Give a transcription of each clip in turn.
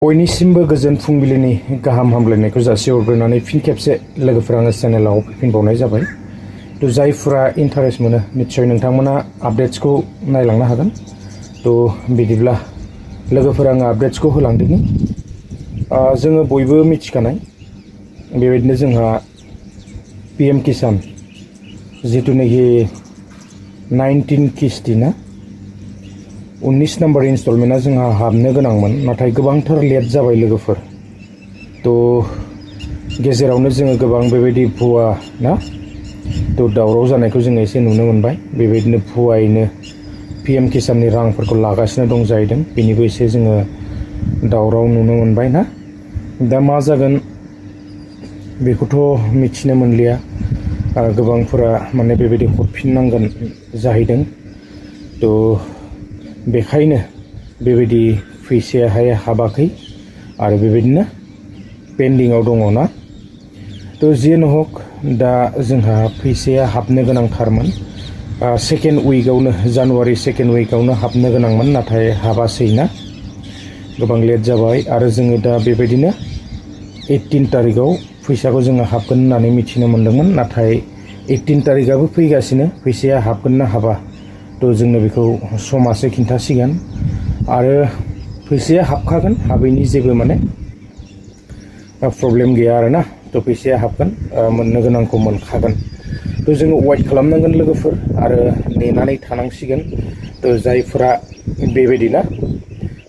बयनिसिमबो गोजोन फुंबिलिनि गाहाम हामलायनायखौ जासिहरग्रोनानै फिन खेबसे लोगोफोरा आङो चेनेलाव फैफिनबावनाय जाबाय। तो जायफोरा इन्टारेस्ट मोनो निश्चय नोंथांमोना आपडेट्सखौ नायलांनो हागोन। तो बिदिब्ला लोगोफोरा आङो आपडेट्सखौ होलांदिनि। जोङो बयबो मिथिखानाय बेबायदिनो जोंहा PM किसान जिथुनाखि 19 किस्ति ना 19 नम्बर इन्स्टलमेन्टआ जोंहा हाबनो गोनांमोन, नाथाय गोबांथार लेट जाबाय लोगोफोर। तो गेजेरावनो जोङो गोबां बेबायदि भुवा ना तो दावराव जानायखौ जोङो एसे नुनो मोनबाय। बेबायदिनो भुवायैनो PM किसाननि रांफोरखौ लागासिनो दं जाहैदों, बेनिबो एसे जोङो दावराव नुनो मोनबाय ना। दा मा जागोन बेखौथ' मिथिनो मोनलिया। गोबांफोरा माने बेबायदि हरफिननांगोन जाहैदों। तो बेखायनो बेबायदि फैसायाहाय हाबाखै आरो बेबायदिनो पेन्डिंआव दङ ना। तो जियानो हक दा जोंहा फैसाया हाबनो गोनांथारमोन। सेकेन्ड उइकआवनो जानुवारि सेकेन्ड उइकआवनो हाबनो गोनांमोन, नाथाय हाबासै ना। गोबां लेट जाबाय आरो जोङो दा बेबायदिनो 18 तारिखआव फैसाखौ जोङो हाबगोन होननानै मिथिनो मोन्दोंमोन, नाथाय 18 तारिखआबो फैगासिनो। फैसाया हाबगोन ना हाबा तो जोंनो बेखौ समासो खिन्थासिगोन। आरो फैसाया हाबखागोन, हाबैनि जेबो माने प्रब्लेम गैया आरोना। तो फैसाया हाबगोन, मोननो गोनांखौ मोनखागोन। तो जोङो वेट खालामनांगोन लोगोफोर आरो नेनानै थानांसिगोन। तो जायफोरा बेबायदि ना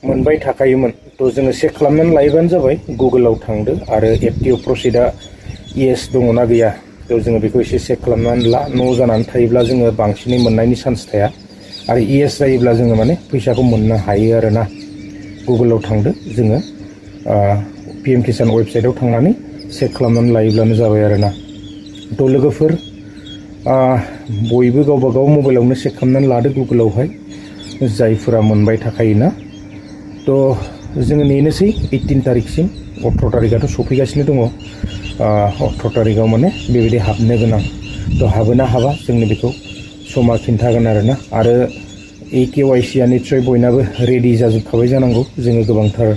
मोनबाय थाखायोमोन तो जोङो चेक खालामनानै लायोबानो जाबाय। गुगोलाव थांदो आरो FTO प्रसिडआ येस दङना गैया तो जोङो बेखौ एसे चेक खालामनानै ला। न' जानानै थायोब्ला जोङो बांसिनै मोननायनि चान्स थाया, आरो येस जायोब्ला जोङो माने फैसाखौ मोननो हायो आरोना। गुगोलाव थांदो, जोङो PM किसान वेबसाइटआव थांनानै चेक खालामनानै लायोब्लानो जाबाय आरोना। तो लोगोफोर बयबो गावबा गाव मबाइलावनो चेक खालामनानै लादो गुगोलावहाय, जायफोरा मोनबाय थाखायोना। तो जोङो नेनोसै 18 तारिखसिम। 18 तारिखआथ' सफैगासिनो दङ। 18 तारिखआव माने बेबायदि हाबनो गोनां। तो हाबोना हाबा जोंनो बेखौ समा खिन्थागोन आरोना। आरो KYC आ निस्सय बयनाबो रेडि जाजोबखाबाय जानांगौ। जोङो गोबांथार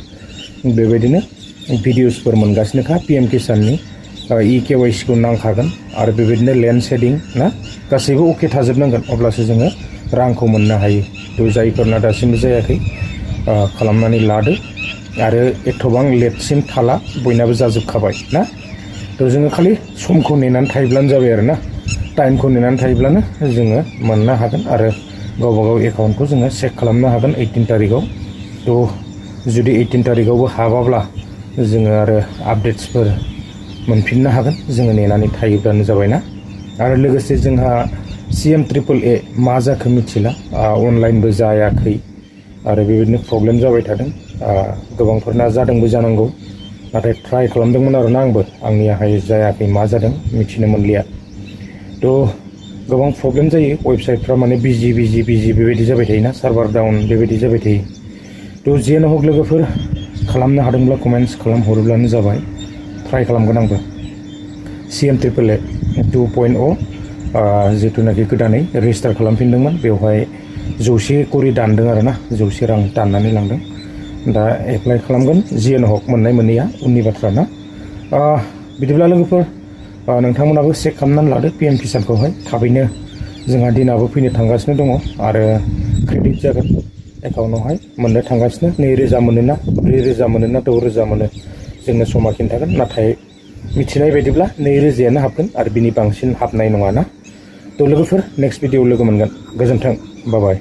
बेबायदिनो भिडिअसफोर मोनगासिनोखा PM किसाननि। KYC खौ नांखागोन आरो बेबायदिनो लेन्ड शेडिं ना गासैबो अके थाजोबनांगोन, अब्लासो जोङो रांखौ मोननो हायो। तो जायफोरना दासिमबो जायाखै खालामनानै लादो आरो एथबां लेटसिम थाला, बयनाबो जाजोबखाबाय ना। तो जोङो खालि समखौ नेनानै थायोब्लानो जाबाय आरोना। टाइमखौ नेनानै थायोब्लानो जोङो मोननो हागोन आरो गावबा गाव एकाउन्टखौ जोङो चेक खालामनो हागोन 18 तारिखआव। तो जुदि 18 तारिखआवबो हाबाब्ला जोङो आरो आपडेट्सफोर मोनफिननो हागोन, जोङो नेनानै थायोब्लानो जाबायना। आरो लोगोसे जोंहा CM-AAA मा जाखो मिथिला, अनलाइनबो जायाखै आरो बेबायदिनो प्रब्लेम जाबाय थादों। गोबांफोरना जादोंबो जानांगौ, नाथाय ट्राइ खालामदोंमोन आरोना आंबो। आंनियाहाय जायाखै, मा जादों मिथिनो मोनलिया। तो गोबां प्रब्लेम जायो, वेबसाइटफ्रा माने बिजि बेबायदि जाबाय थायोना, सार्भार डाउन बेबायदि जाबाय थायो। तो जियानो हक लोगोफोर, खालामनो हादोंब्ला कमेन्ट्स खालामहरोब्लानो जाबाय। ट्राइ खालामगोन आंबो। CM-AAA 2.0 जिथुनाखि गोदानै रेजिस्टार खालामफिनदोंमोन, बेवहाय 100 करि दानदों आरोना, 100 रां दाननानै लांदों। दा एप्लाइ खालामगोन, जियानो हक मोननाय मोनैया उननि बाथ्रा ना। बिदिब्ला लोगोफोर नोंथांमोनाबो चेक खालामनानै लादो PM किसानखौहाय। थाबैनो जोंहा दिनाबो फैनो थांगासिनो दङ आरो क्रेडिट जागोन एकाउन्टआवहाय। मोननो थांगासिनो 2000 मोनोना 4000 मोनोना 6000 मोनो, जोंनो समा खिन्थागोन। नाथाय मिथिनाय बायदिब्ला 2000आनो हाबगोन आरो बिनि बांसिन हाबनाय नङा ना। तो लोगोफोर नेक्स्ट भिडिअ लोगो मोनगोन। गोजोन्थों, बाय बाय।